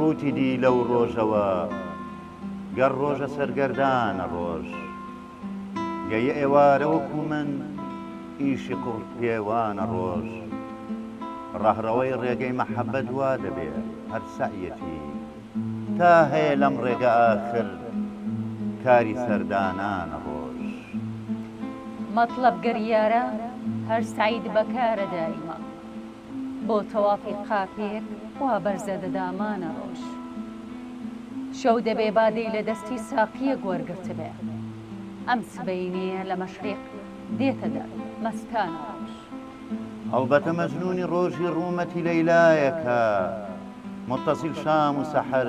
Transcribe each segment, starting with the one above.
ڕووتی دی لەو ڕۆژەوە گەر ڕۆژە سەرگەردانە ڕۆژ گەیە ئێوارە وەکوو من ئیشی قوڕ پێوانە ڕۆژ ڕەهڕەوەی ڕێگەی مەحەبەت وا دەبێ هەر سەعیەتی تا هەیە لەم ڕێگە ئاخر کاری سەردانانە ڕۆژ. مەتڵەب گەر یارە هەر سەعید بەکارە دایمە. بۆ تەوافی قاپێک وا بەرزە دە دامانە ڕۆژ شەو دەبێ بادەی لە دەستی ساقییەک وەرگرتبێ ئەم سبەینێیە لە مەشریق دێتە دەر مەستانە ڕۆژ. ئەڵبەتە مەجنوونی ڕۆژی ڕوومەتی لەیلایەکە موتەسیل شام و سەحەر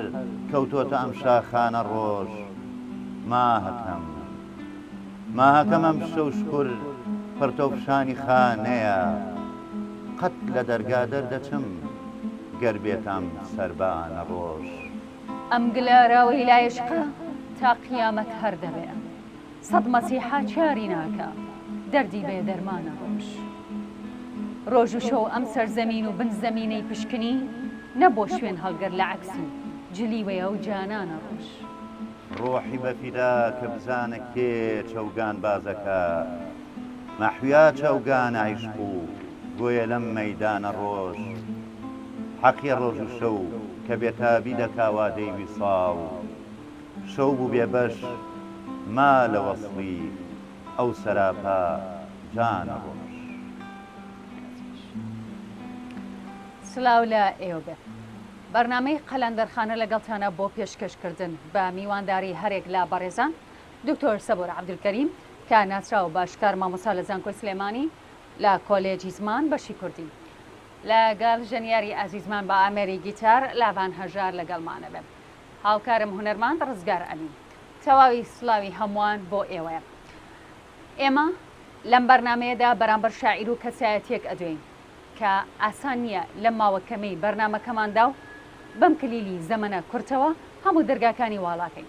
کەوتۆتە ئەم شاخانە ڕۆژ ماهەکەم. ماهەکەم ئەمشەو شکور پرتەو فشانی خانەیە قەت لە دەرگا دەردەچم گەر بێتام سەربانە ڕۆژ. ئەم گلاراوەی لە عیشقە تا قیامەت هەر دەبێ سەد مەسیحا چاری ناکا دەردی بێ دەرمانە ڕۆژ. ڕۆژ و شەو ئەم سەرزەمین و بن زەمینەی پشکنی نەبووە شوێن هەڵگر لە عەکسی جلیوەی ئەو جانانە ڕۆژ. ڕۆحی بە فیدا کە بزانە کێ چەوگان بازەکە مەحویا چەوگانە عیشق و گۆیە لەم مەیدانە ڕۆژ حەقیە ڕۆژ و شەو کە بێتابی دەکا وادەی ویساڵ شەو بوو بێ بەش ما لە وەسڵی ئەو سەراپا جانە ڕۆژ. سلاو لە ئێوە بێ. بەرنامەی قەلەندەرخانە لەگەڵتانە بۆ پێشکەش کردن بە میوانداری هەرێک لە بەڕێزان دکتۆر سەبور عەبدولکەریم کە ناسراو بە شکار مامۆستا لە زانکۆی سلێمانی لە کۆلێجی زمان بەشی کوردی لەگەڵ ژەنیاری ئازیزمان بە ئامێری گیتار لاڤان هەژار لەگەڵمانە بێ هاوکارم هونەرماند ڕزگار ئەمین تەواوی سڵاوی هەمووان بۆ ئێوەیە ئێمە لەم بەرنامەیەدا بەرامبەر شاعیر و کەسایەتیەک ئەدوێین کە ئاسان نییە لەم ماوە کەمەی بەرنامەکەماندا و بەم کلیلی زەمەنە کورتەوە هەموو دەرگاکانی واڵاکەین.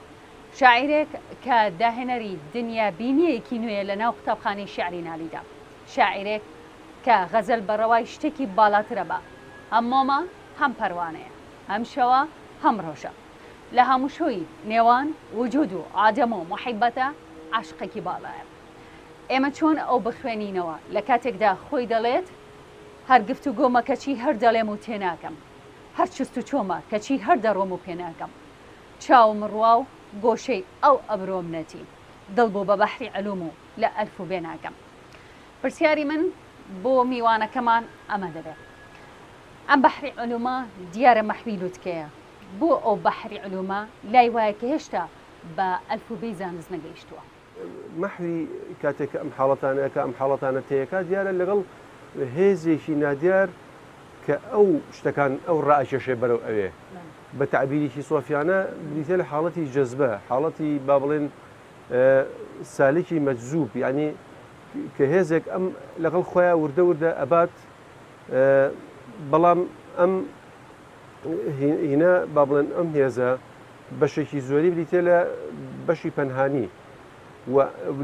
شاعیرێک کە داهێنەری دنیابینییەکی نوێیە لە ناو قوتابخانەی شیعری نالیدا. شاعیرێک کە غەزەل بە ڕەوای شتێکی باڵاترە بە هەم مۆمە هەم پەروانەیە، هەم شەوە هەم ڕۆژە. لە هاموشۆی نێوان وجود و عادەم و موحیبەتە عاشقێکی باڵایە. ئێمە چۆن ئەو بخوێنینەوە لە کاتێکدا خۆی دەڵێت هەر گفتوگۆمە کەچی هەر دەڵێم و تێناگەم، هەر چست و چۆمە کەچی هەر دەڕۆم و پێناگەم. چاوم ڕوا و گۆشەی ئەو ئەبرۆم نەدی، دڵ بوو بە بەحری عەلوم و لە ئەلف و بێ ناگەم. پرسیاری من بۆ میوانەکەمان ئەمە دەبێت، ئەم بەحری عەلومە دیارە مەحوی لوتکەیە، بۆ ئەو بەحری عەلومە لای وایە کە هێشتا بە ئەلف و بێی زانست نەگەیشتووە؟ مەحوی کاتێک کە ئەم حاڵەتانە ئەکا، ئەم حاڵەتانە تێیەکا، دیارە لەگەڵ هێزێکی نادیار کە ئەو شتەکان ئەو ڕائەکێشێ بەرەو ئەوێ. بە تەعبیرێکی سۆفیانە بریتیە لە حاڵەتی جەزبە، حاڵەتی با بڵێن سالکی مەجزوب، یانی کە هێزێک ئەم لەگەڵ خۆیا وردە وردە ئەبات، بەڵام ئەم هینە با بڵێن ئەم هێزە بەشێکی زۆری بریتیە لە بەشی پەنهانی و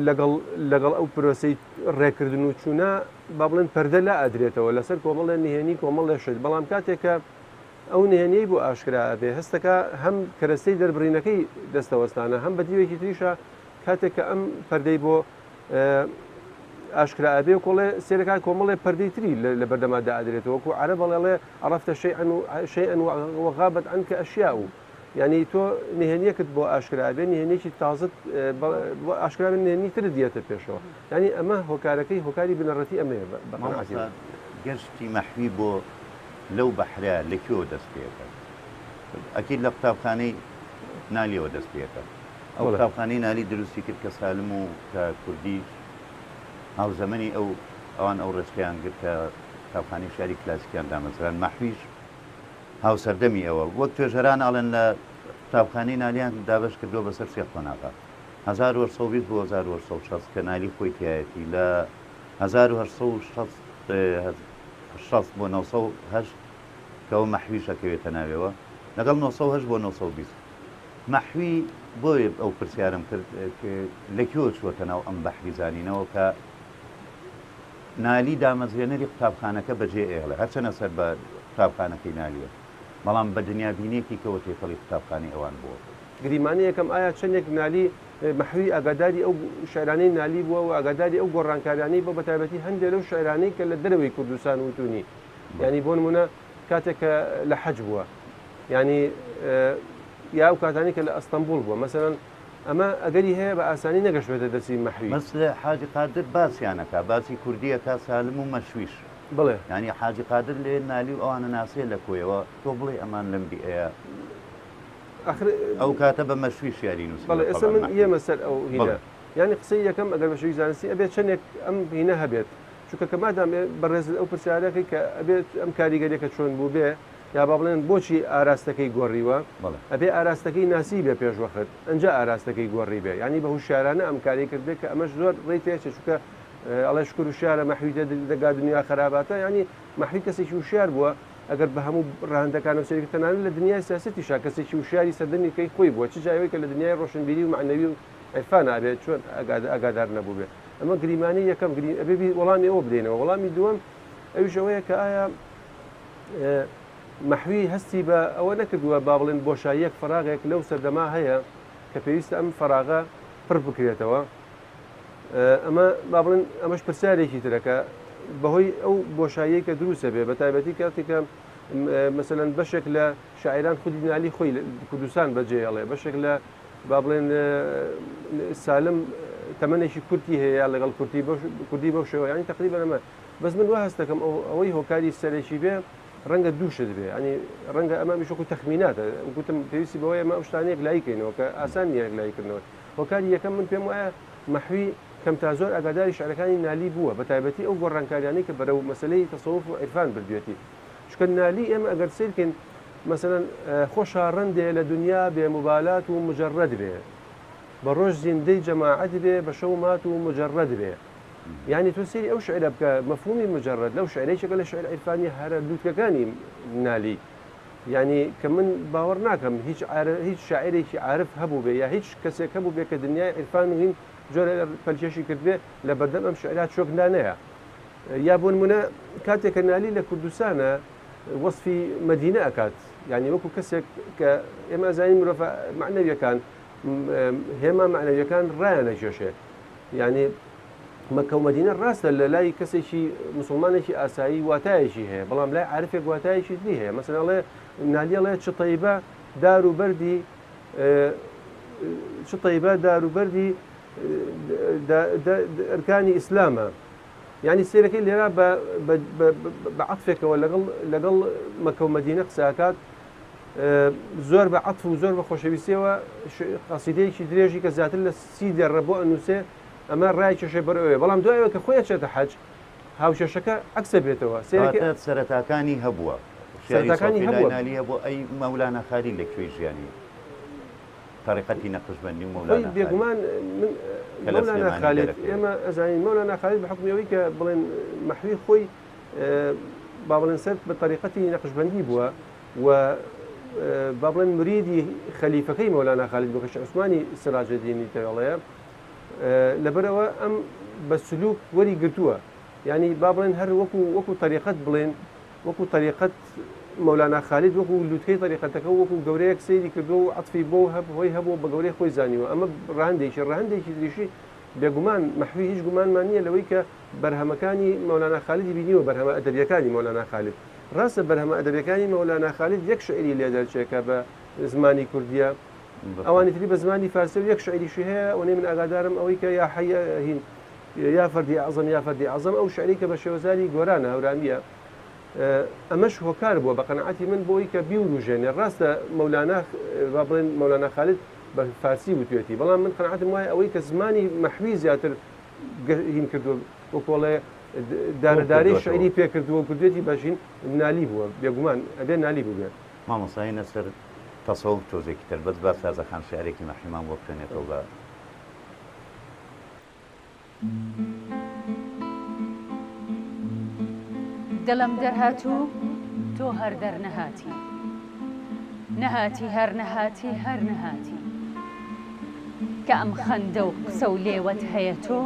لەگەڵ لەگەڵ ئەو پرۆسەی ڕێکردن و چوونە با بڵێن پەردە لا ئەدرێتەوە لەسەر کۆمەڵێ نهێنی کۆمەڵێ شت بەڵام کاتێک کە ئەو نهێنیەی بۆ ئاشکرا ئەبێ هەستەکە هەم کەرەستەی دەربڕینەکەی دەستەوەستانە هەم بە دیوێکی تریشە کاتێک کە ئەم پەردەی بۆ ئاشکرا ئەبێ کۆڵێ سێرەکان کۆمەڵێ پەردەی تری لە بەردەما دائەدرێتەوە وەکو عەرەب ئەڵێ عرفت شيئا شيئا وغابت عنك اشیاء یعنی تۆ نهێنیەکت بۆ ئاشکرا بێ نهێنیەکی تازت بۆ ئاشکرا بێ نهێنی ترت دیێتە پێشەوە یعنی ئەمە هۆکارەکەی هۆکاری بنەڕەتی ئەمەیە بە قەناعەتی مامۆستا من. گەشتی مەحوی بۆ لەو بەحرە لە کوێوە دەست پێکرد؟ ئەکید لە قوتابخانەی نالیەوە دەست پێکرد. ئەو قوتابخانەی نالی دروستی کرد کە سالم و کە کوردیش هاوزەمەنی ئەو ئەوان ئەو ڕێچکەیان گرت کە قوتابخانەی شیعری کلاسیکیان دامەزراند مەحویش هاوسەردەمی ئەوە وەک توێژەران ئەڵێن لە قوتابخانەی نالیان دابەش کردووە بەسەر سێ قۆناغا 1820 بۆ 1860 کە نالی خۆی تیایەتی لە 1860 بۆ 908 کەەوە مەحویش ئەکەوێتە ناوێوە لەگەڵ 908 بۆ 920 مەحوی بۆیە ئەو پرسیارەم کرد لە کوێوە چووەتە ناو ئەم بەحری زانینەوە کە نالی دامەزرێنەری قوتابخانەکە بەجێ ئێڵێ هەرچەنە سەر بە قوتابخانەکەی نالیە. بەڵام بە دنیابینیەکی کەوە تێکەڵی قوتابخانەی ئەوان بووە. گریمانەی یەکەم، ئایا چەندێک نالی مەحوی ئاگاداری ئەو شیعرانەی نالی بووە و ئاگاداری ئەو گۆڕانکاریانەی بووە بەتایبەتی هەندێ لەو شیعرانەی کە لە دەرەوەی کوردستان وتوونی یانی بۆ نموونە کاتێک کە لە حەج بووە یانی یا ئەو کاتانەی کە لە ئەستەنبوڵ بووە مەسەلەن ئەمە ئەگەری هەیە بە ئاسانی نەگەشتبێتە دەستی مەحوی. بەس حاجی قادر باسیان ئەکا باسی کوردی ئەکا سالم و مەشویش. بەڵێ. یانی حاجی قادر لێ نالی و ئەوانە ناسێ لە کۆیەوە تۆ بڵێی ئەمان لەم بیئەیە ئەخر ئەو کاتە بە مەشوی شیعری نووسیوە بەڵێ ئێستا تەبعەن من مەحوی. یەمە سەر ئەو هینە بەڵێ. یانی قسەی یەکەم ئەگەر بە شێوەی زانستی ئەبێ چەندێک ئەم هینە هەبێت چونکە کە مادام بەڕێزت ئەو پرسیارەکەی کە ئەبێت ئەم کاریگەریەکە چۆن بووبێ یا با بڵێن بۆچی ئاراستەکەی گۆڕیوە ئەبێ ئاراستەکەی ناسیبێ پێش وەخت ئەنجا ئاراستەکەی گۆڕیبێ یانی بە هوشیارانە ئەم کارەی کردبێ کە ئەمەش زۆر ڕێی تێچێ چونکە ئەڵێ شکر وشیارە مەحوی دەگا دنیا خەراباتە یانی مەحوی کەسێکی وشیار بووە ئەگەر بە هەموو ڕەهەندەکانەوە سەیری بکەی تەنانەت لە دنیای سیاسەتیشا کەسێکی وشیاری سەردەمی کەی خۆی بووە چ جای ئەوەی کە لە دنیای ڕۆشنبیری و مەعنەوی و عیرفانا ئەبێ چۆن ئاگادار نەبووبێ ئەمە گریمانەی یەکەم گری ئەبێ وەڵامی ئەوە بدەینەوە وەڵامی دووەم ئەویش ئەوەیە کە ئایا مەحوی هەستی بە ئەوە نەکردووە با بڵێن بۆشاییەک فەراغێک لەو سەردەما هەیە کە پێویستە ئەم فەراغە پڕ بکرێتەوە ئەمە با بڵێن ئەمەش پرسیارێکی ترە کە بەهۆی ئەو بۆشاییەی کە دروستە بێ بە تایبەتی کاتێک کە مەسەلەن بەشێک لە شاعیران خودی نالی خۆی کوردستان بەجێڵێ بەشێک لە با بڵێن سالم تەمەنێکی کورتی هەیە لەگەڵ کورتی کوردی بەو شێوە ینی تقریبا ئەمە بەس من وا هەست دەکەم ئەو ئەوەی هۆکاری سەرەکی بێ ڕەنگە دوو شت بێ ینی ڕەنگە ئەمە میش وەکو تەخمیناتە گوتم پێویستی بەوەیە ئێمە ئەو شتانە یەکلایی کەینەوە کە ئاسان نییە یەکلایی کردنەوەی هۆکاری یەکەم من پێم وایە مەحوی کەم تا زۆر ئاگاداری شعرەکانی نالی بووە بە تایبەتی ئەو گۆڕانکاریانەی کە بەرەو مەسەلەی تەسەوف و عیرفان بردوێتی چونکە نالی ئێمە ئەگەر سەیر کەین مەسەلەن خۆشا ڕەندێ لە دونیا بێ موبالات و موجەڕەد بێ بە ڕۆژ زیندەی جەماعەت بێ بە شەو مات و موجەڕەد بێ یانی تۆ سەیری ئەو شعرە بکە مەفهومی مجرد لەو شعرە یەکێکە لە شعر عیرفانیە هەرە لوتکەکانی نالی یانی کە من باوەڕ ناکەم هیچ هیچ شاعرێکی عارف هەبوو بێ یا هیچ کەسێک هەبوو بێ کە دنیای عیرفان و هین جۆرە پەلکێشی کردبێ لە بەردەم ئەم شعرا چۆک دانەیە یا بۆ نمونە کاتێک کە نالی لە کوردستانە وەصفی مەدینە ئەکات یعنی وەکو کەسێک کە ئێمە ئەزانین مرۆڤە مەعنەویەکان هێما مەعنەویەکان ڕایانەکێشێ یانی مەککە و مەدینە ڕاستە لە لای کەسێکی مسلمانێکی ئاسایی واتایەکی هەیە بەڵام لای عارفێک واتایەکی تری هەیە مەسەلەن ئەڵێ نالی ئەڵێ چ تەیبە دار و بەردی چ تەیبە دار و بەردی ئەرکانی ئیسلامە یعنی سیرەکەی لێرا بە عەتفێکەوە لەگەڵ لەگەڵ مەکە و مەدینە قسەکات زۆر بە عەتف و زۆر بە خۆشەویستیەوە قەسیدەیەکی درێژی کە زیاتر لە سی دێڕە بۆ ئەنووسێ ئەمە ڕای کێشەی بەر ئەوێ بەڵام دوای ئەوەی کە خۆی ئەچێتە حەج هاوکێشەکە عەکسە بێتەوە سەیرەکە کەواتە سەرەتاکانی هەبووە شیعری سەرەتاکانی سۆفی لای هەبووە. نالی هەبووە ئەی مەولانا خالید لە کوێی ژیانی تەریقەتی نەقشبەندی و خۆی مەولانا خالید بێگومان من کە لە مەولانا سلێمانی خالید دەرەکەوێ؟ ئێمە ئەزانین مەولانا خالید بە حوکمی ئەوەی کە بڵێن مەحوی خۆی با بڵێن سەر بە تەریقەتی نەقشبەندی بووە و با بڵێن مریدی خەلیفەکەی مەولانا خالید بوو کە شێخ عوسمانی سراجەدینی تەوێڵەیە لەبەرئەوە ئەم بە سلوک وەری گرتووە یعنی با بڵێن هەر وەکو وەکو تەریقەت بڵێن وەکو تەریقەت مەولانا خالید وەکو لوتکەی تەریقەتەکە وەکو گەورەیەک سەیری کردووە و عەتفی بۆ هەب هۆی هەبوو بە گەورەی خۆی زانیوە ئەمە ڕەهەندێکی ڕەهەندێکی تریشی بێگومان مەحوی هیچ گومانمان نییە لەوەی کە بەرهەمەکانی مەولانا خالیدی بینیوە بەرهەمە ئەدەبیەکانی مەولانا خالید ڕاستە بەرهەمە ئەدەبیەکانی مەولانا خالید یەک شعری لێ دەرچێ کە بە زمانی کوردیە ئەوانی تری بە زمانی فارسی و یەک شعریشی هەیە ئەوەنەی من ئاگادارم ئەوەی کە یا حی هین یا فەردی ئەعظەم یا فەردی ئەعظەم ئەو شعری کە بە شێوەزاری گۆرانە هەورامیە ئەمەش هۆکار بووە بە قەناعەتی من بۆی کە بیوروژێنێ ڕاستە مەولانا با بڵێن مەولانا خالد بە فارسی وتوێتی بەڵام من قەناعەتم وایە ئەوەی کە زمانی مەحوی زیاتر هین کردووە وەکو ئەڵێ دارە دارەی شعری پێ کردووە و کردوێتی بە ژین نالی بووە بێگومان ئەبێ نالی بووبێ. مامۆستا هێنە سەر تەسەوف تۆزێکی تر بەس با سازە خان شعرێکی مەحویمان بۆ بخوێنێتەوە بە. دڵم دەرهات و تۆ هەر دەرنەهاتی نەهاتی هەر نەهاتی هەر نەهاتی. کە ئەم خەندە و قسە و لێوەت هەیە تۆ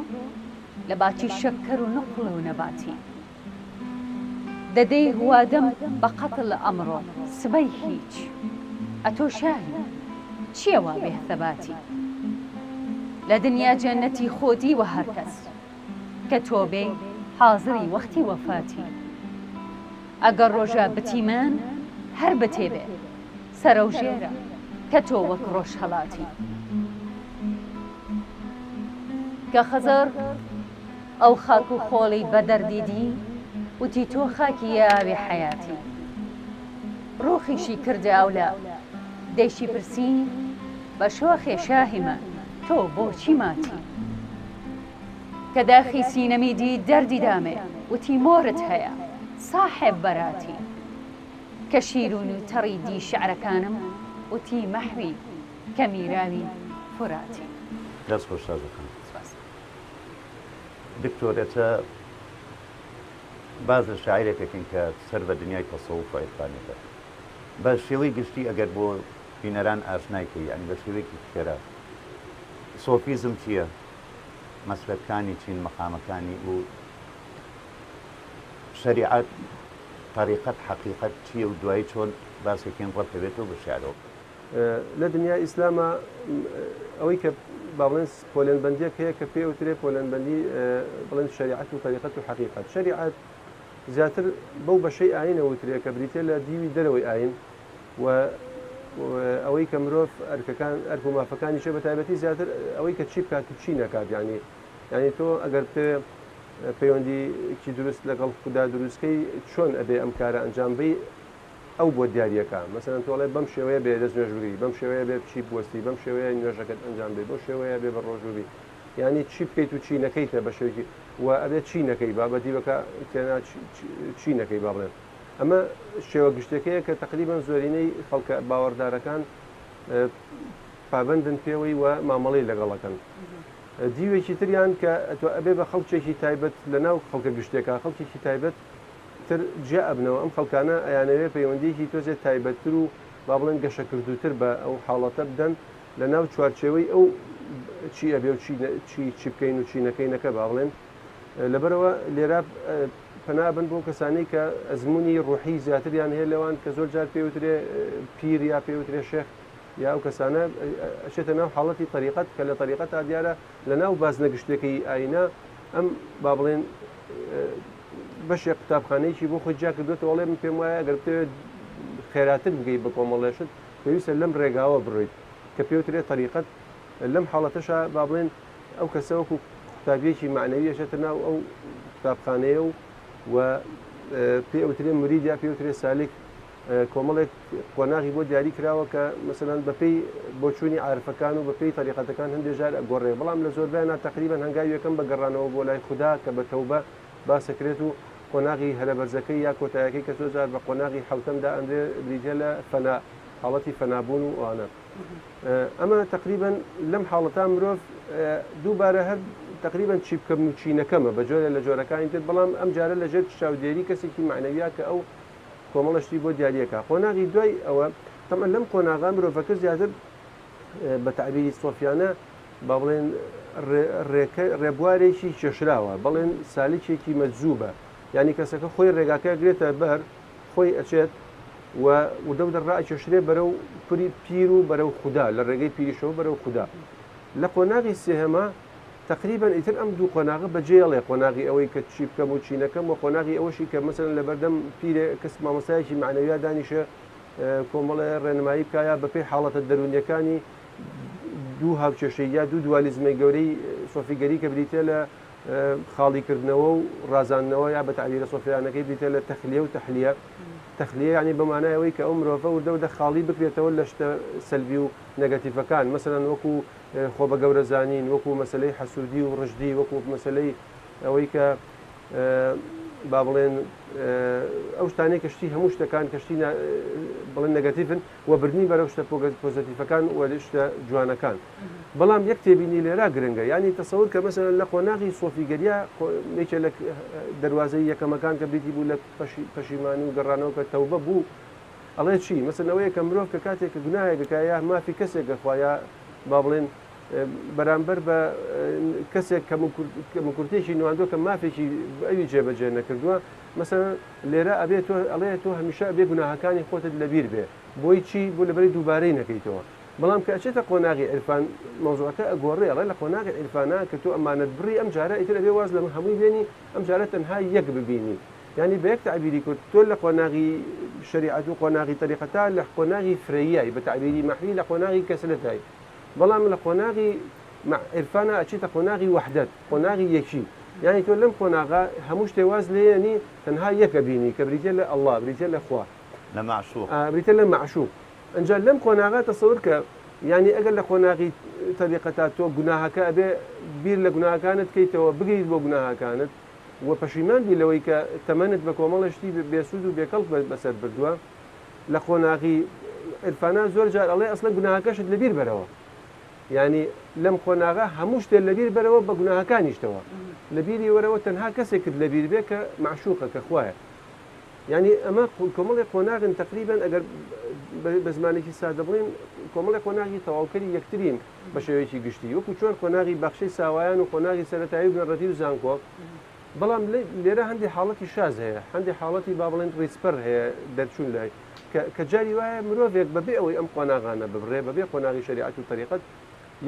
لە باتی شەککەر و نوقڵ و نەباتی. دەدەی وادەم بە قەتڵ ئەمڕۆ سبەی هیچ. ئەتۆ شاهی چیە وا بێ ثەباتی. لە دنیا جەنەتی خۆ دیوە هەر کەس. کە تۆ بێی حازری وەختی وەفاتی. ئەگەر ڕۆژە بتیمان هەر بتێ بێ سەرەوژێرە کە تۆ وەک ڕۆژهەڵاتی. کە خزر ئەو خاک و خۆڵی بە دەردی دی وتی تۆ خاکی ئاوی حەیاتی. ڕوخیشی کردە ئەولا دەیشی پرسی بە شۆخێ شاهی من تۆ بۆچی ماتی؟ کە داخی سینەمی دی دەردی دامێ وتی مۆرت هەیە ساحێب بەراتی. کە شیرون و تەڕی دی شعرەکانم وتی مەحوی کە میراوی فوراتی. دەست خۆش سازە خان. سپاس. دکتۆر ئێستا باس لە شاعیرێک ئەکەین کە سەر بە دنیای تەسەوف و عیرفانیەتە بە شێوەی گشتی ئەگەر بۆ بینەران ئاشنای کەی یانی بە شێوەیەکی خێرا سۆفیزم چییە مەسلەکانی چین مەقامەکانی و شەریعەت تەریقەت حەقیقەت چییە و دوایی چۆن باسێکین ڕەتەبێتەوە بە شعرەوە. لە دنیای ئیسلاما ئەوەی کە با بڵێن پۆلێنبەندیەک هەیە کە پێ وترێ پۆلێنبەندی بڵێن شەریعەت و تەریقەت و حەقیقەت. شەریعەت زیاتر بەو بەشەی ئاینە وترێ کە بریتیە لە دیوی دەرەوەی ئاین و ئەوەی کە مرۆڤ ئەرکەکان ئەرک و مافەکانی چێ بە تایبەتی زیاتر ئەوەی کە چی بکات و چی نەکات یعنی یعنی تۆ ئەگەر بتەوێ پەیوەندیکی دروست لەگەڵ خودا دروستکەی چۆن ئەبێ ئەم کارە ئەنجام بەی ئەو بۆت دیاریەکا مەسەلەن تۆ ئەڵێ بەم شێوەیە بێ دەست نوێژ بگری بەم شێوەیە بێ بچی بوەستی بەم شێوەیە نوێژەکەت ئەنجام بەی بەو شێوەیە بێ بە ڕۆژوو بی یانی چی بکەیت و چی نەکەیتە بە شێوەیەکی و ئەبێ چی نەکەی با بە دیوەکە تێنا چی نەکەی با بڵێن ئەمە شێوە گشتەکەیە کە تقریبا زۆرینەی خەڵکە باوەڕدارەکان پابندن پێوەی و مامەڵەی لەگەڵەکەن دیوێکی تریان کە تۆ ئەبێ بە خەڵکێکی تایبەت لە ناو خەڵکە گشتێکە خەڵکێکی تایبەت تر جیا ئەبنەوە، ئەم خەڵکانە ئەیانەوێ پەیوەندییەکی تۆزێ تایبەتتر و با بڵێن گەشەکردووتر بە ئەو حاڵەتە بدەن لە ناو چوارچێوەی ئەو چی ئەبێ و چی چی چی بکەین و چی نەکەینەکە با بڵێن لەبەرئەوە لێرە پەنا ئەبەن بۆ کەسانەی کە ئەزموونی ڕوحی زیاتریان هەیە لەوان کە زۆر جار پێ وترێ پیر یا پێ وترێ شێخ یا ئەو کەسانە ئەچێتە ناو حاڵەتی تەریقەت کە لە تەریقەتا دیارە لە ناو بازنە گشتیەکەی ئایینە ئەم با بڵێن بەشێک قوتابخانەیەکی بۆ خۆی جیا کردوێتەوە ئەڵێ من پێم وایە ئەگەر بتەوێت خێراتر بگەی بە کۆمەڵێشت پێویستە لەم ڕێگاوە بڕۆیت کە پێوترێت تەریقەت لەم حاڵەتەشا با بڵێن ئەو کەسە وەکو قوتابیەکی معنەوی ئەچێتە ناو ئەو قوتابخانەیە و و پێ ئەوترێ مرید یا پێوترێ سالک کۆمەڵێک قۆناغی بۆ دیاری کراوە کە مەسەلەن بەپێی بۆچوونی عارفەکان و بەپێی تەریقەتەکان هەندێک جار ئەگۆڕێ بەڵام لە زۆربەیانا تەقریبەن هەنگاوی یەکەم بە گەڕانەوە بۆ لای خودا کە بە تەوبە باسەکرێت و قۆناغی هەرە بەرزەکەی یا کۆتایەکەی کە زۆر جار بە قۆناغی حەوتەم دائەنرێ بریتیە لە فەنا حاڵەتی فەنابوون و ئەوانە ئەمە تەقریبەن لەم حاڵەتا مرۆڤ دووبارە هەر تەقریبەن چی بکەم و چی نەکەمە بە جۆرێ لە جۆرەکانی تر بەڵام ئەم جارە لەژێر چاودێری کەسێکی مەعنەویە کە ئەو کۆمەڵە شتی بۆ دیاریەکا قۆناغی دوای ئەوە تەبعەن لەم قۆناغا مرۆڤەکە زیاتر بە تەعبیری سۆفیانە با بڵێن ڕێکە ڕێبوارێکی کێشراوە بەڵێن سالکێکی مەجزوبە یعنی کەسەکە خۆی ڕێگاکە گرێتە بەر خۆی ئەچێت و وردە وردە ڕائەکێشرێ بەرەو پری پیر و بەرەو خودا لە ڕێگەی پیریشەوە بەرەو خودا لە قۆناغی سێهەما تەقریبەن ئیتر ئەم دوو قۆناغە بەجێیەڵێ، قۆناغی ئەوەی کە چی بکەم و چی نەکەم و قۆناغی ئەوەشی کە مەسەلەن لەبەردەم پیرێ کەس مامۆستایەکی مەعنەویا دانیشێ کۆمەڵێ ڕێنمایی بکا یا بەپێی حاڵەتە دەروونیەکانی دوو هاوکێشەی یا دوو دوالیزمەی گەورەی سۆفیگەری کە بریتیە لە خاڵیکردنەوە و ڕازاندنەوە یا بە تەعبیرە سۆفیانەکەی بریتیە لە تەخلیە و تەحلیە. تەخلیە یانی بە مانای ئەوەی کە ئەو مرۆڤە وردە وردە خاڵی بکرێتەوە لە شتە سەلبی و نێگەتیڤەکان مەسەلەن وەکوو خۆ بە گەورە زانین، وەکو مەسەلەی حەسوودی و ڕژدی، وەکو مەسەلەی ئەوەی کە با بڵێن ئەو شتانەی کە شتی هەموو شتەکان کە شتی بڵێن نێگەتیڤن و بردنی بەرەو شتە پۆزەتیفەکان و شتە جوانەکان. بەڵام یەک تێبینی لێرا گرنگە، یانی تەسەور کە مەسەلەن لە قۆناغی سۆفیگەرییا یەکێ لە دەروازەی یەکەمەکان کە بریتی بوو لە پەشیمانی و گەڕانەوە کە تەوبە بوو، ئەڵێ چی؟ مەسەلەن ئەوەیە کە مرۆڤ کە کاتێک کە گوناهێک ئەکا یا مافی کەسێک ئەخوا یا با بڵێن. بەرامبەر بە کەسێک کەموکورتیەکی نواندوە کە مافێکی ئەوی جێبەجێ نەکردووە مەسەلەن لێرە ئەبێ تۆ ئەڵێ تۆ هەمیشە ئەبێ گوناهەکانی خۆتت لەبیر بێ بۆی چی بۆ لەبەری دووبارەی نەکەیتەوە بەڵام کە ئەچێتە قۆناغی عیرفان مەوزوعەکە ئەگۆڕێ ئەڵێ لە قۆناغی عیرفانا کە تۆ ئەمانەت بڕی ئەم جارە ئیتر ئەبێ واز لە هەمووی بێنی ئەم جارە تەنها یەک ببینی یانی بە یەک تەعبیری کورت تۆ لە قۆناغی شەریعەت و قۆناغی تەریقەتا لە قۆناغی فرەییای بە تەعبیری مەحوی لە قۆناغی کەسرەتای بەڵام لە قۆناغی عیرفانا ئەچیتە قۆناغی وەحدەت قۆناغی یەکی یانی تۆ لەم قۆناغە هەموو شتێ واز لێیەنی تەنها یەک ئەبینی کە بریتیە لە اللە بریتیە لە خوا لە مەعشوق. بریتیە لە مەعشوق ئنجا لەم قۆناغە تەسەور کە یانی ئەگەر لە قۆناغی تەریقەتا تۆ گوناهەکە ئەبێ بیر لە گوناهەکانت کەیتەوە بگریت بۆ گوناهەکانت و پەشیمان بی لەوەی کە تەمەنت بە کۆمەڵێ شتی بێسوود و بێکەڵک بەسەر بردووە لە قۆناغی عیرفانا زۆر جار ئەڵێ ئەسڵەن گوناهەکەشت لەبیر بەرەوە یانی لەم قۆناغە هەموو شتێ لەبیر بەرەوە بە گوناهەکانیشتەوە لەبیری وەرەوە تەنها کەسێکت لەبیر بێ کە مەعشوقە کە خوایە یانی ئەمە کۆمەڵی قۆناغن تقریبا ئەگەر بە زمانێکی سادە بڵێن کۆمەڵی قۆناغی تەواوکەری یەکترین بە شێوەیەکی گشتی وەکو چۆن قۆناغی باخچەی ساوایان و قۆناغی سەرەتایی و بنەڕەتی و زانکۆ بەڵام لێرە هەندێک حاڵەتی شاز هەیە هەندێک حاڵەتی با بڵێن ڕیزپەر هەیە دەرچوون لای کە جاری وایە مرۆڤێک بەبێ ئەوەی ئەم قۆناغانە ببڕێ بەبێ قۆناغی شەریعەت و تەریقەت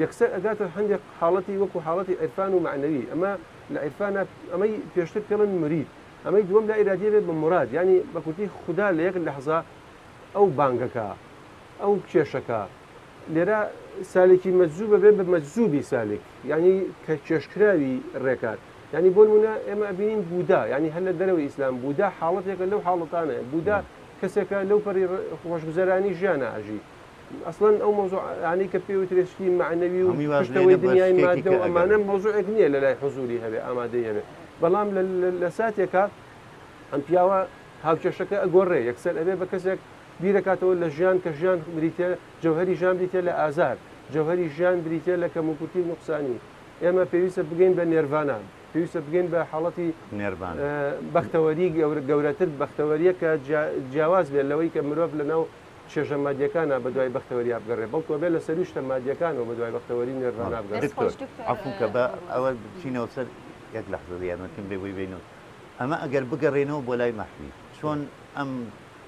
یەکسەر ئەگاتە هەندێک حاڵەتی وەکو حاڵەتی عیرفان و مەعنەوی ئەمە لە عیرفانە ئەمەی پێشتر پێڵن مرید ئەمەی دووەم لا ئیرادیە بێت بە موراد یانی بە کورتی خودا لە یەک لەحزە ئەو بانگەکە ئەو کێشەکە لێرە سالکی مەجزوب ئەبێ بە مەجزوبی سالک یانی کە کێشکراوی ڕێکار یانی بۆ نمونە ئێمە ئەبینین بودا یانی هەر لە دەرەوەی ئیسلام بودا حاڵەتێکە لەو حاڵەتانەیە بودا کەسێکە لەو پەری خۆشگوزەرانی ژیانە ئەژی ئەسڵەن ئەو مەوزوعانەی کە پێ وترێت شتی مەعنەوی و هەمووی واز پشتەوەی لێنە بە دنیای شتێکی مادە کە و ئەمانە ئەگەڕێ. مەوزوعێک نییە لە لای حزوری هەبێ ئامادەی هەبێ بەڵام لە ساتێکا ئەم پیاوە هاوکێشەکە ئەگۆڕێ یەکسەر ئەبێ بە کەسێک بیرەکاتەوە لە ژیان کە ژیان بریتە جەوهەری ژیان بریتە لە ئازار جەوهەری ژیان بریتە لە کەموکورتی و نوقسانی ئێمە پێویستە بگەین بە نێرڤانا پێویستە بگەین بە حاڵەتی نێرڤانا. بەختەوەری گەورەتر بەختەوەرییەک کە جیاواز بێت لەوەی کە مرۆڤ لەناو چێژە مادیەکانا بەدوای بەختەوەریا بگەڕێ بەڵکو ئەبێ لە سەروی شتە مادیەکانەوە بەدوای بەختەوەری و نێرڤانا بگەڕێ. دەست دکتۆر خۆش دکتۆر عەفوو کە بە سەبور. ئەوە بچینەوە سەر یەک لەحزە یارمەتیم بێ بۆی بێینەوە ئەمە ئەگەر بگەڕێینەوە بۆ لای مەحوی چۆن ئەم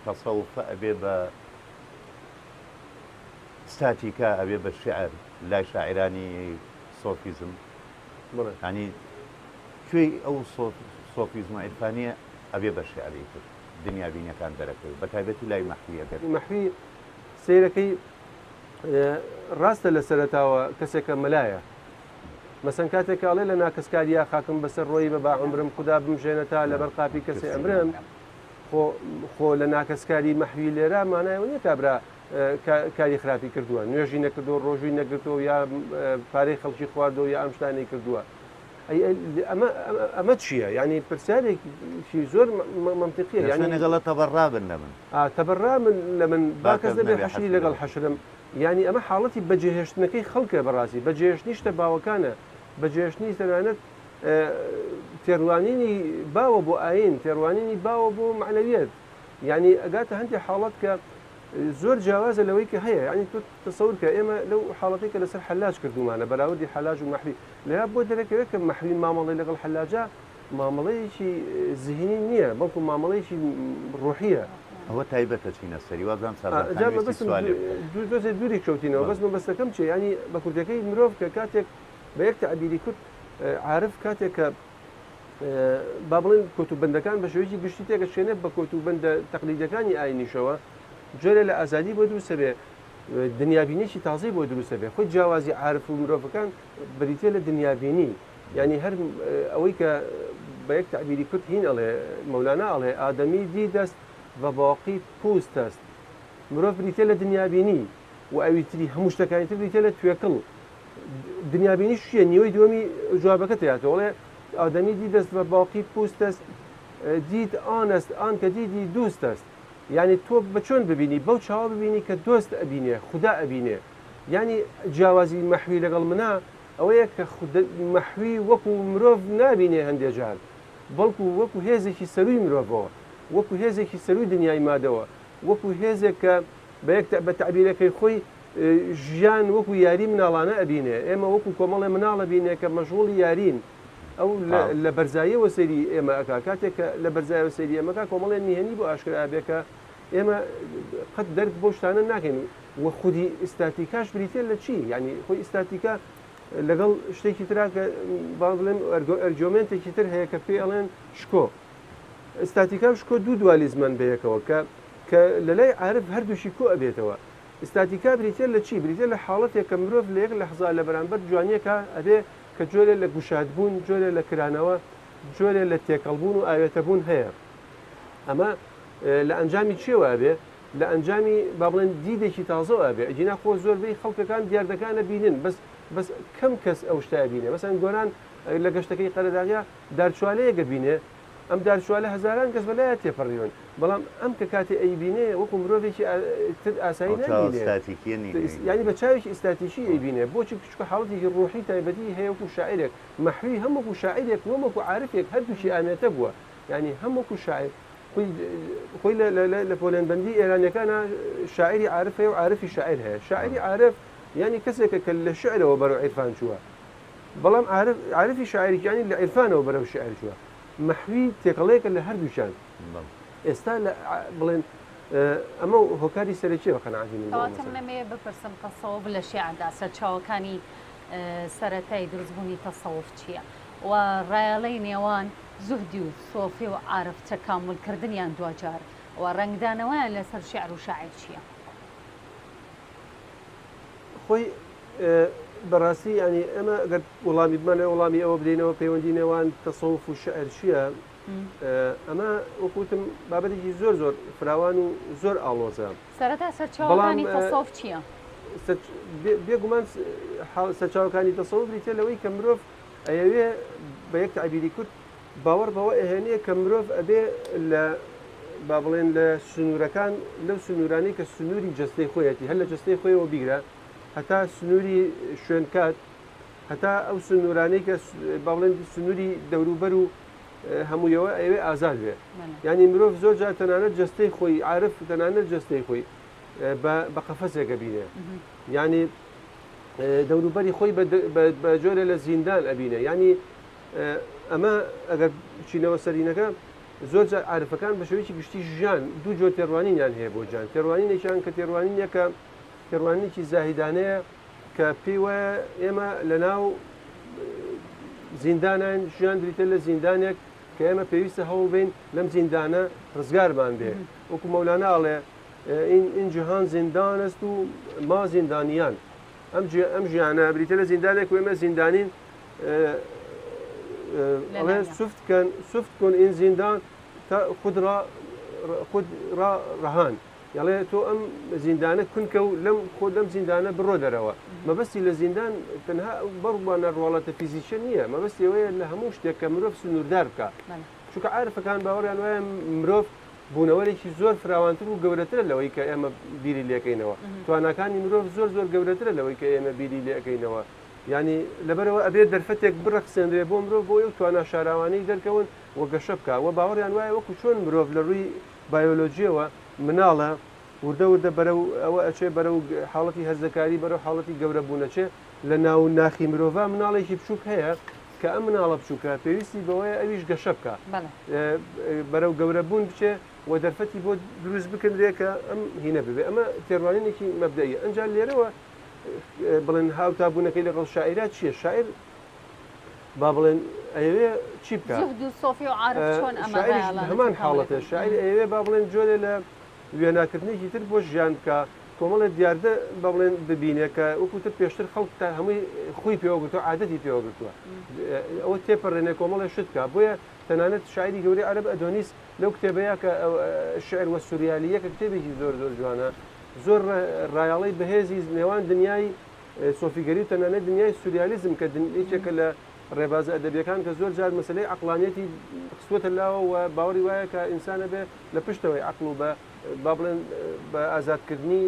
تەسەوفە ئەبێ بە ستاتیکا ئەبێ بە شیعر لای شاعیرانی سۆفیزم بەڵێ. یانی کوێی ئەو سۆفیزمە عیرفانیە ئەبێ بە شیعر ئیتر؟ دنیابینەکان دەرەکەوێت بە تایبەتی لای مەحوی ئەگەر. مەحوی سەیرەکەی ڕاستە لە سەرەتاوە کەسێکە مەلایە مەسەن کاتێک کە ئەڵێ لە ناکەسکاریا خاکم بەسەر ڕۆیی بە با عومرم خودا بمژێنە تا لەبەر قاپی کەسێ ئەمرم خۆ خۆ لە ناکەسکاری مەحوی لێرە مانای ئەوە نییە کابرا کاری خراپی کردووە نوێژی نەکردووە ڕۆژووی نەگرتووە یا پارەی خەڵکی خواردووە یا ئەم شتانەی کردووە ئەمە ئەمە چییە؟ یانی پرسیارێکی زۆر مەنتیقیە یانی لەگەڵە تەبەڕا بن لە من تەبەڕا من لە من با کەس نەبێ حەشری لەگەڵ حەشرم یانی ئەمە حاڵەتی بەجێهێشتنەکەی خەڵکە بەڕاستی بەجێهێشتنی شتە باوەکانە بەجێهێشتنی تەنانەت تێڕوانینی باوە بۆ ئاین تێڕوانینی باوە بۆ مەعنەویەت یانی ئەگاتە هەندێک حاڵەت کە زۆر جیاوازە لەوەی کە هەیە یانی تۆ تەسەور کە ئێمە لەو حاڵەتەی کە لەسەر حەلاج کردوومانە بەراوردی حەلاج و مەحوی لەیا بۆ دەرەکەوێت کە مەحوی مامەڵەی لەگەڵ حەلاجا مامەڵەیەکی زیهنی نییە بەڵکو مامەڵەیەکی ڕوحیە. ئەوە تایبەتە چینە سەری وابزانم سازان خان جا ویستی مەبەستم سوالێ بکات. دوو تۆزێ دووری کەوتینەوە بەس مەبەستەکەم چیە یانی بە کوردیەکەی مرۆڤ کە کاتێک بە یەک تەعبیری کورت عارف کاتێک کە با بڵێن کۆتوبەندەکان بە شێوەیەکی گشتی تێکەشکێنێت بە کۆتوبەندە تەقلیدیەکانی ئاینیشەوە جۆرێ لە ئازادی بۆ دروست ئەبێ، دنیابینیەکی تازەی بۆ دروست ئەبێ. خۆی جیاوازی عارف و مرۆڤەکان بریتیە لە دنیابینی. یانی هەر ئەوەی کە بە یەک تەعبیری کورت هین ئەڵێ، مەولانا ئەڵێ، ئادەمی دی دەست و باقی پوست است. مرۆڤ بریتیە لە دنیابینی و ئەوی تری هەموو شتەکانی تر بریتیە لە توێکڵ. دنیابینیش چیە؟ نیوەی دووەمی جوابەکەت هاتەوە ئەڵێ، ئادەمی دی دەست و باقی پوست است، دید آن است آن که دیدی دوست است. یانی تۆ بە چۆن ببینی بەو چاوە ببینی کە دۆست ئەبینێ خودا ئەبینێ یانی جیاوازی مەحوی لەگەڵ منا ئەوەیە کە مەحوی وەکو مرۆڤ نابینێ هەندێ جار بەڵکو وەکو هێزێکی سەروی مرۆڤەوە وەکو هێزێکی سەروی دنیای مادەوە وەکو هێزێک کە بە یەک بە تەعبیرەکەی خۆی. ژیان وەکو یاری مناڵانە ئەبینێ، ئێمە وەکو کۆمەڵێ مناڵ ئەبینێ کە مەشغوڵی یارین، ئەو لە بەرزاییەوە سەیری ئێمە ئەکا، کاتێک کە لە بەرزایەوە سەیری ئێمە ئەکا کۆمەڵێ نهێنی بۆ ئاشکرا ئەبێ کە ئێمە قەت دەرک بەو شتانە ناکەین و خودی ئیستاتیکاش بریتیە لە چی؟ یانی خۆی ئیستاتیکا لەگەڵ شتێکی ترا کە با بڵێم ئەرگۆمێنتێکی تر هەیە کە پێی ئەڵێن شکۆ. ئیستاتیکا و شکۆ دوو دوالیزمەن بەیەکەوە کە کە لەلای عارف هەردووکی کۆ ئەبێتەوە. ئیستاتیکا بریتیە لە چی؟ بریتیە لە حاڵەتێک کە مرۆڤ لە یەک لەحزا لە بەرامبەر جوانیەکا ئەبێ کە جۆرێ لە گوشادبوون، جۆرێ لە کرانەوە، جۆرێ لە تێکەڵبوون و ئاوێتەبوون هەیە. ئەمە لە ئەنجامی چیەوە ئەبێ؟ لە ئەنجامی با بڵێن دیدێکی تازەوە ئەبێ. ئەگینا خۆ زۆربەی خەڵکەکان دیاردەکان ئەبینن بەس بەس کەم کەس ئەو شتە ئەبینێ. مەسەلەن گۆران لە گەشتەکەی قەرەداغیا دارچوالەیەک ئەبینێ، ئەم دارچوالە هەزاران کەس بەلایا تێپەڕیون، بەڵام ئەم کە کاتێ ئەیبینێ وەکو مرۆڤێکی تر ئاسایی ئەو چاوە نایبینێ. ستاتیکیە نیە ئەیبینێ. یانی بە چاوێکی ئیستاتیکی ئەیبینێ. بۆچی؟ چونکە حاڵەتێکی ڕوحی تایبەتی هەیە وەکو شاعیرێک. مەحوی هەم وەکو شاعیرێک و هەم وەکو عارفێک هەردووکی ئامێتە بووە. یانی هەم وەکو شاعیر خۆی خۆی لە لە لە پۆلێنبەندی ئێرانیەکانا شاعیری عارف هەیە و عارفی شاعیر هەیە. شاعیری عارف یانی کەسێکە کە لە شیعرەوە بەرەو عیرفان چووە. بەڵام عارف عارفی شاعیری یانی لە عیرفانەوە بەرەو شیعر چووە. مەحوی تێکەڵەیەکە لە هەردووکیان. ئێستا لە بڵێن ئەمە هۆکاری سەرەکیە بە قەناعەتی من بۆ ئەم کەواتە من مەسەلە. ئەمەوێ بپرسم تەسەوف لە شیعردا سەرچاوەکانی سەرەتای دروستبوونی تەسەوف چییە؟ و ڕایەڵەی نێوان زوهدی و سۆفی و عارف تەکامولکردنیان دواجار و ڕەنگدانەوەیان لەسەر شیعر و شاعیر چییە؟ خۆی بەڕاستی یانی ئێمە گەر وەڵامی بمانەوێ وەڵامی ئەوە بدەینەوە پەیوەندی نێوان تەسەوف و شعر چییە ئەمە وەکو وتم بابەتێکی زۆر زۆر فراوان و زۆر ئاڵۆزە. سەرەتا بەڵام سەرچاوەکانی تەسەوف چییە؟ بێگومان سەرچاوەکانی تەسەوف بریتیە لەوەی کە مرۆڤ ئەیەوێ بە یەک تەعبیری کورت باوەڕ بەوە ئەهێنێ کە مرۆڤ ئەبێ لە با بڵێن لە سنوورەکان لەو سنوورانەی کە سنووری جەستەی خۆیەتی هەر لە جەستەی خۆیەوە بیگرە هەتا سنووری شوێنکات هەتا ئەو سنوورانەی کە با بڵێن سنووری دەوروبەر و هەموویەوە ئەوێ ئازاد بێ یعنی مرۆڤ زۆر جار تەنانەت جەستەی خۆی عارف تەنانەت جەستەی خۆی بە قەفەسێکە بینێ یعنی دەوروبەری خۆی بە جۆرە لە زیندان ئەبینێ یعنی ئەمە ئەگەر بچینەوە سەرینەکە زۆر جار عارفەکان بە شێوەیەکی گشتی ژیان دوو جۆر تێڕوانینیان هەیە بۆ ژیان تێڕوانینێکیان کە تێڕوانینێکە تێڕوانینێکی زاهیدانەیە کە پێی وایە ئێمە لە ناو زیندانین ژیان بریتە لە زیندانێک کە ئێمە پێویستە هەوڵ بین لەم زیندانە ڕزگارمان بێ وەکو مەولانا ئەڵێ این جهان زندان است و ما زندانیان ئەم ئەم ژیانە بریتە لە زیندانێک و ئێمە زیندانین ئەڵێ سفت کەن سفت کن این زیندان تا خود را خود را رهان یاڵێ تۆ ئەم زیندانە کونکە و لەم خۆ لەم زیندانە بڕۆ دەرەوە مەبەستی لە زیندان تەنها بەڕوانە ڕواڵەتە فیزیکیە نییە مەبەستی ئەوەیە لە هەموو شتێک کە مرۆڤ سنووردار بکە چونکە عارفەکان باوەڕیان وایە مرۆڤ بوونەوەرێکی زۆر فراوانتر و گەورەترە لەوەی کە ئێمە بیری لێکەینەوە تواناکانی مرۆڤ زۆر زۆر گەورەترە لەوەی کە ئێمە بیری لێکەینەوە یانی لەبەرئەوە ئەبێت دەرفەتێک بڕەخسێنرێ بۆ مرۆڤ بۆ ئەو توانا شاراوانەی دەرکەون و گەشە بکا وە باوەڕیان وایە وەکو چۆن مرۆڤ لە ڕووی بایۆلۆجیەوە مناڵە وردە وردە بەرەو ئەوە ئەچێ بەرەو حاڵەتی هەرزەکاری بەرەو حاڵەتی گەورە بوون ئەچێ لە ناو ناخی مرۆڤا مناڵێکی بچووک هەیە کە ئەم مناڵە بچووکە پێویستی بەوەیە ئەویش گەشە بکا بەرەو گەورە بوون بچێ و دەرفەتی بۆ دروست بکردرێ کە ئەم هینە ببێ ئەمە تێڕوانینێکی مەبدەئیە ئەنجا لێرەوە بڵێن هاوتابوونەکەی لەگەڵ شاعیرا چییە؟ شاعیر با بڵێن ئەیەوێ چی بکات؟ زوهد و سۆفی و عارف چۆن ئەمە شاعیریش ڕایەڵانە هەمان تێکەڵ حاڵەتە دەکەن؟ شاعیر ئەیەوێ با بڵێن جۆرێ لە وێناکردنێکی تر بۆ ژیان بکا کۆمەڵێ دیاردە با بڵێن ببینێ کە وەکو تر پێشتر خەڵک تا هەمووی خووی پێوە گرتووە عادەتی پێوە گرتووە ئەوە تێپەڕێنێ کۆمەڵێ شت بکا بۆیە تەنانەت شاعیری گەورەی عەرەب ئەدۆنیس لەو کتێبەیا کە الشعر والسوریالیە کە کتێبێکی زۆر زۆر جوانە زۆر ڕایەڵەی بەهێزی نێوان دنیای سۆفیگەری و تەنانەت دنیای سوریالیزم کە یەکێکە لە ڕێبازە ئەدەبیەکان کە زۆر جار مەسەلەی عەقڵانیەتی خستووەتە لاوە و باوەڕی وایە کە ئینسان ئەبێ لە پشتەوەی عەقڵ و بە با بڵێن بە ئازادکردنی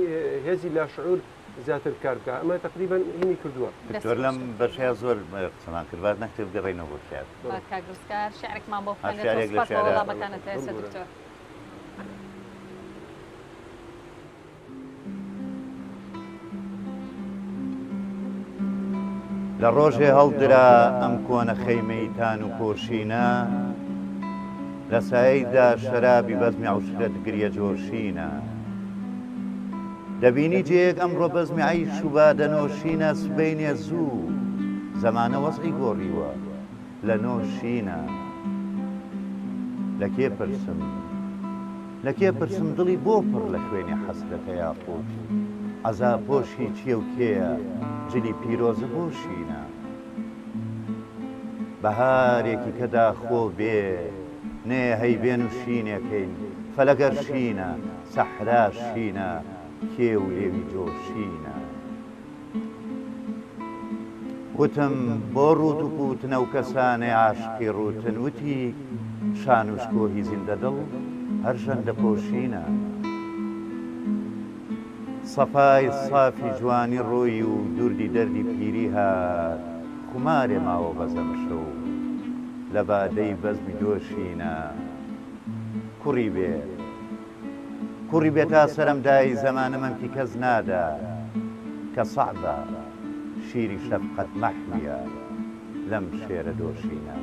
هێزی لاشعور زیاتر کار بکا ئەمە تەقریبەن هینی کردووە. دکتۆر لەم بەشەیا زۆر قسەمان کرد باس نەکرد بگەڕێینەوە بۆ شیعر. با کاک ڕزگار شیعرێکمان بۆ ها بخوێنێتەوە شیعرێک لە سوپاس بۆ شیعرە وەڵامەکانت تا ئێستا بمبورە. دکتۆر. لە ڕۆژێ هەڵدرا ئەم کۆنە خەیمەی تان و پۆشینە، لە سایەیدا شەرابی بەزمی عوشرەت گریە جۆشینە. دەبینی جێیەک ئەمڕۆ بەزمی عەیش و بادە نۆشینە، سبەینێ زوو زەمانە وەزعی گۆڕیوە لە نۆشینە. لە کێ پرسم؟ لە کێ پرسم دڵی بۆ پڕ لە خوێنی حەسرەتە یاقوت عەزا پۆشی چیە و کێیە جلی پیرۆزە بۆ شینە بەهارێکی کە داخۆ بێ نێ هەی بێن و شینێکەین فەلەگەر شینە سەحرا شینە کێو لێوی جۆ شینە. وتم، بۆ ڕووت و پووتن ئەو کەسانەی عاشقی ڕووتن؟ وتی، شان و شکۆهی زیندەدڵ هەر ژەندەپۆشینە. سەفای سافی جوانی ڕۆی و دوردی دەردی پیری هات، خومارێ ماوە بەزەم شەو لە بادەی بەزمی دۆشینە. کوڕی بێ. کوڕی بێ تا سەرم دای زەمانە مەمکی کەس نادا کە سەعبە شیری شەفقەت مەحویە لەم شێرە دۆشینە.